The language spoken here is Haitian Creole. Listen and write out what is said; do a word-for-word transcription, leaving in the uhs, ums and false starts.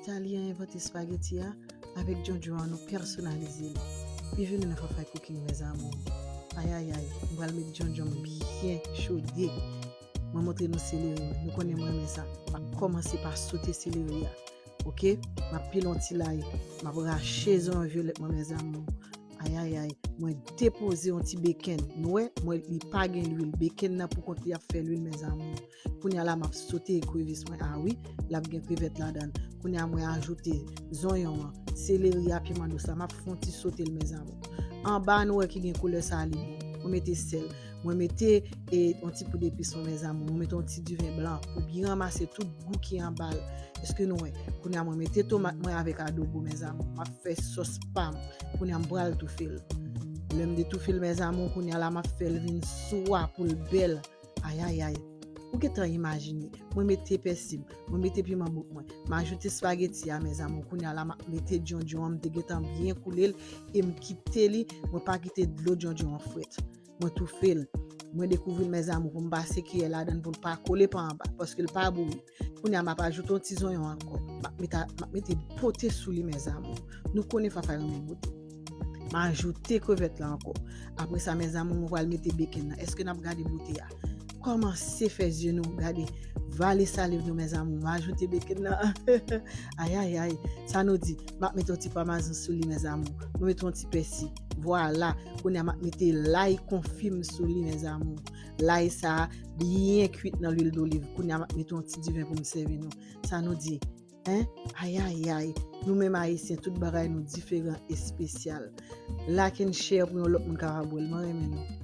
Talia envante spaghetti a avèk djondjon an, nou pèsonalize l. Byenvini nan Fafay Cooking, mes amours. Ayayay, m pral met djondjon m byen chode. Mwen montre nou seleri m. Nou konnen mwen renmen sa. M ap kòmanse pa sote seleri a. Oke? M ap pile yon ti lay. M ap rache zonyon vyolèt mwen, mes amours. Ayayay, mwen depoze yon ti bekenn. Nou wè, mwen li pa gen lwil. Bekenn nan pou kont li ap fè lwil, mes amours. Kounye a la, m ap sote ekrevis mwen. A wi, l ap gen krevèt ladan l. Kounye a, mwen ajoute zonyon an, seleri a, piman dous la. M ap fè yon ti sote l, mes amours. Anba a, nou wè ki gen koulè sa a, li bon. Mwen mete sèl. Mwen mete e, yon ti poud epis mwen, mes amours. Mwen mete yon ti diven blan pou byen ranmase tout gou ki anba l. Èske nou wè? Kounye a, mwen mete tomat mwen avèk adobo, mes amours. M ap fè sòs pa m. Kounye a, m pral toufe l. Lè m detoufe l, mes amours, kounye a la, m ap fè l vin swa pou l bèl. Ayayay. Ou gentan imajine. Mwen mete pèsi m. Mwen mete piman bouk mwen. M ajoute spaghetti a, mes amours. Kounye a la, m ap mete djondjon an. M te gentan byen koule l e m kite li. Mwen pa kite dlo djondjon an frèt. Mwen toufe l. Mwen dekouvri l, mes amours, pou m pase kiyè ladan l pou l pa kole pa anba, paske l pa bouyi. Kounye a, m ap ajoute yon ti zonyon ankò. M ap mete, m ap mete bote sou li, mes amours. Nou konnen Fafay renmen bote. M ajoute krevèt la ankò. Apre sa, mes amours, mwen pral mete bekenn nan. Èske n ap gade bote a? Kòmanse fè zye nou gade. Vale saliv nou, mes amours. M ajoute bekenn nan. Ayayay. Sa nou di? M ap mete yon ti pamazan sou li, mes amours. Mwen mete yon ti pèsi. Vwala. Kounye a, m ap mete lay konfi m sou li, mes amours. Lay sa a byen kwit nan lwil doliv. Kounye a, m ap mete yon ti diven pou m sèvi nou. Sa nou di? Hein? Ayayay. Nou menm Ayisyen, tout bagay nou diferan, espesyal. Like and share pou yon lòt moun kapab wè l. Mwen renmen nou.